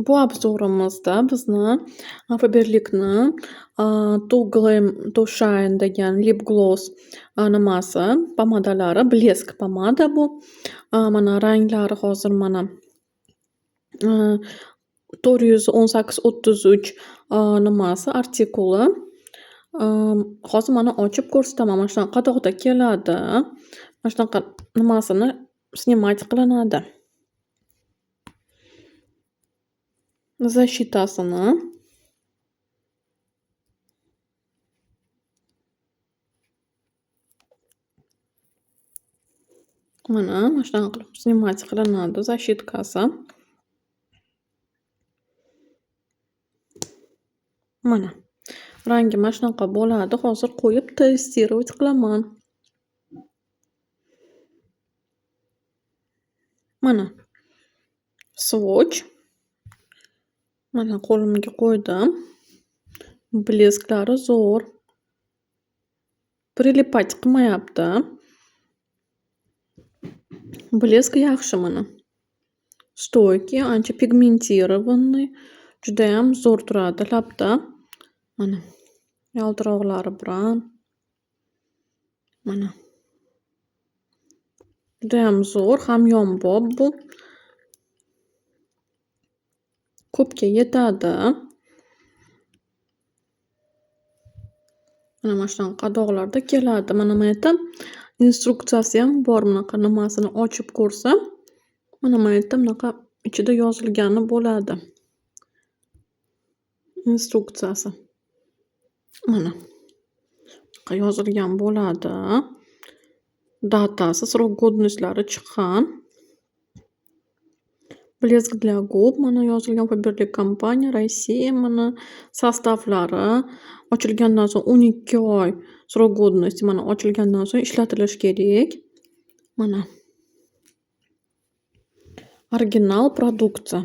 Bu обзор imizda bizni Faberlicni To Glam To Shine degan lip gloss nimasi, pomadalari, блеск pomada bu. Mana ranglari hozir mana 418 33 nimasi, artikuli. Hozir mana ochib ko'rsataman. Mana shunaqa qadoqda keladi. Mana shunaqa nimasini снимать qilinadi. Защита sini. Mana shunaqa qilib снимать qilinadi защитка si. Mana rangi mana shunaqa bo'ladi. Hozir qo'yib тестировать qilaman. Mana swatch. Mana qo'limga qo'ydim. Блеск lari zo'r. Прилипать qilmayapti. Блеск yaxshi mana. Стойкий, ancha пигментированный. Judayam zo'r turadi labda. Mana yaltiroqlari bilan. Mana. Judayam zo'r, hamyonbop bu. Ko'pga yetadi. Mana shunaqa qadoqlarda keladi. Mana bu yerda instruksiyasiyam bor. Bunaqa nimasini ochib ko'rsam, mana bu yerda bunaqa ichida yozilgani bo'ladi. Instruksiyasi. Mana. Bunaqa yozilgan bo'ladi. Дата si, срок годность lari chiqqan. Блеск для губ mana yozilgan, Faberlic kompaniya, Rossiya mana состав lari. Ochilgandan so'ng 12 oy срок годности, mana ochilgandan so'ng ishlatilishi kerak. Mana. Original produktsiya.